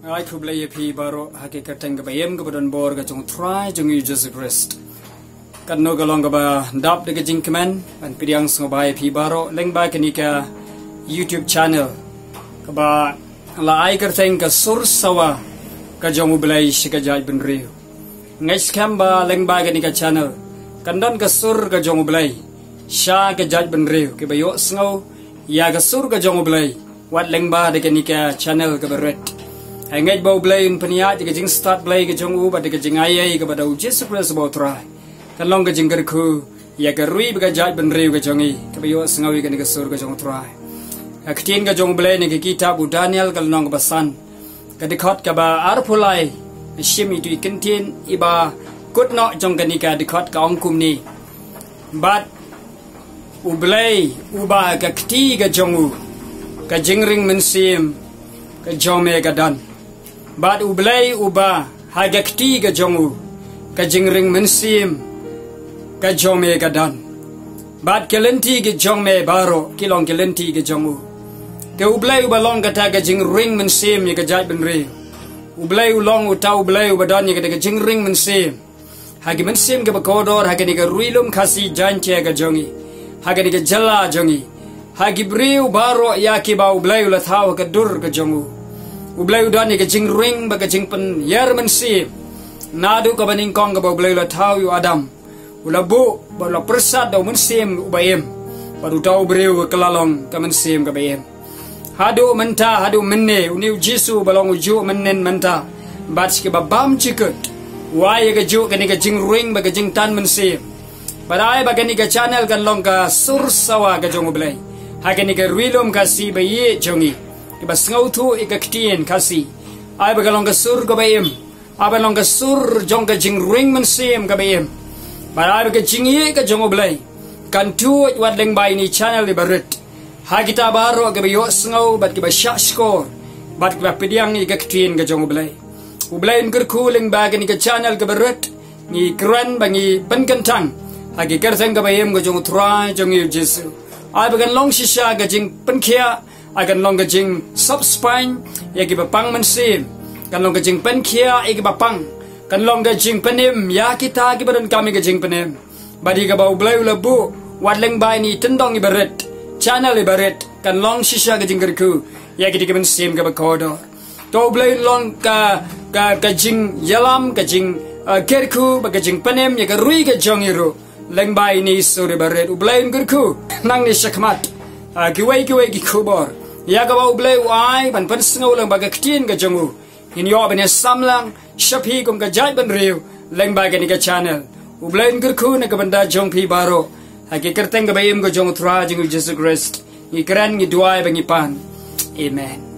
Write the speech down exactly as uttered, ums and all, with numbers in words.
Ai khublei ïa phi baroh ha ka kyrteng kaba im kaba don bor ka jong u Trai jong ngi u Jisu Khrist. Katno ka long kaba dap da ka jingkmen ban pdiang sngewbha ïa phi baroh lyngba kane ka YouTube channel kaba la ai kyrteng ka sur sawa ka jong u Blei sha ka jaitbynriew. Ngeit skhem ba lyngba kane ka channel kan don ka sur ka jong u Blei sha ka jaitbynriew kiba ïohsngew ïa ka sur ka jong u Blei wat lyngba da kane ka channel kaba rit. Ai ngeit ba u Blei un pynïaid da ka jingstad Blei ka jong u bad da ka jingaiei kaba da u Jisu Khrist ba u Trai. Kan long ka jingkyrkhu ïa ka ri bad ka jaitbynriew ka jong ngi kaba ïohsngew ïa kane ka sur ka jong u Trai. Ka ktien ka jong u Blei na ka kitab u Daniel ka lynnong kaba san, ka dkhot kaba arphew lai, shim ïa itu i kyntien iba kut noh jong kane ka dkhot, ka ong kumne: Bad u Blei uba ha ka kti ka jong u ka jingring mynsiem ka jong me ka don. Bad u Blei uba ha ka kti ka jong u ka jingring mynsiem ka jong me ka don. Bad ki lynti ki jong me baroh ki long ki lynti ki jong u. Te u Blei uba long kata ka jingring mynsiem ïa ka jaitbynriew, u Blei u long uta u Blei uba don ïa kata ka jingring mynsiem ha ki mynsiem kiba kordor ha kane ka ri lum Khasi Jaiñtia ka jong ngi, ha kane ka jylla jong ngi, ha ki briew baroh ïa kiba u Blei u la thaw ha ka dur ka jong u. U Blei u don ïa ka jingring bad ka jingpynïar mynsiem. Naduh kaba nyngkong kaba u Blei u la thaw ïa u Adam, u la buh bad u la pyrsad da u mynsiem uba im, bad uta u briew ka la long ka mynsiem kaba im. Haduh mynta, haduh mynne, une u Jisu ba long u juh mynnin mynta bad sha kiba bymjukut, u ai ïa ka juh kane ka jingring bad ka jingtan mynsiem. Bad ai ba kane ka channel kan long ka sur sawa ka jong u Blei ha kane ka ri lum Khasi ba ïeit jong ngi, kiba sngewthuh ïa ka ktien Khasi. Ai ba ka long ka sur kaba im, ai ba long ka sur jong ka jingring mynsiem kaba im. Bad ai ba ka jingïeit ka jong u Blei kan tuid wat lyngba ine i channel iba rit ha kita baroh kiba ïohsngew bad kiba shahshkor bad kiba pdiang ïa ka ktien ka jong u Blei. U Blei un kyrkhu lyngba kane ka channel kaba rit. Ngi kren bad ngi pynkyntang ha ka kyrteng kaba im ka jong u Trai jong ngi u Jisu. Ai ba kan long shisha ka jingpynkhiah, ai kan long ka jingsop spaiñ ïa kiba pang mynsiem, kan long ka jingpynkhiah ïa kiba pang, kan long ka jingpynim ïa kita kiba donkam ïa ka jingpynim. Bad ïa kaba u Blei u la buh wat lyngba ine i tyndong iba rit, channel iba rit, kan long shisha ka jingkyrkhu ïa kita ki mynsiem kiba kordor. To u Blei un long ka, ka, ka jingïalam, ka jing, uh, kyrkhu bad ka jingpynim ïa ka ri ka jong ngi ruh lyngba ine i sur iba rit. U Blei un kyrkhu nangne shakhmat, uh, kiwei kiwei ki khubor ïa kaba u Blei u ai ban pynsngew lyngba ka ktien ka jong u, ngin ïoh ban ïasamlang sha phi kum ka jaitbynriew lyngba kane ka channel. U Blei un kyrkhu na ka bynta jong phi baroh ha ka kyrteng kaba im ka jong u Trai jong ngi u Jisu Khrist ngi kren, ngi duwai bad ngi pan. Amen.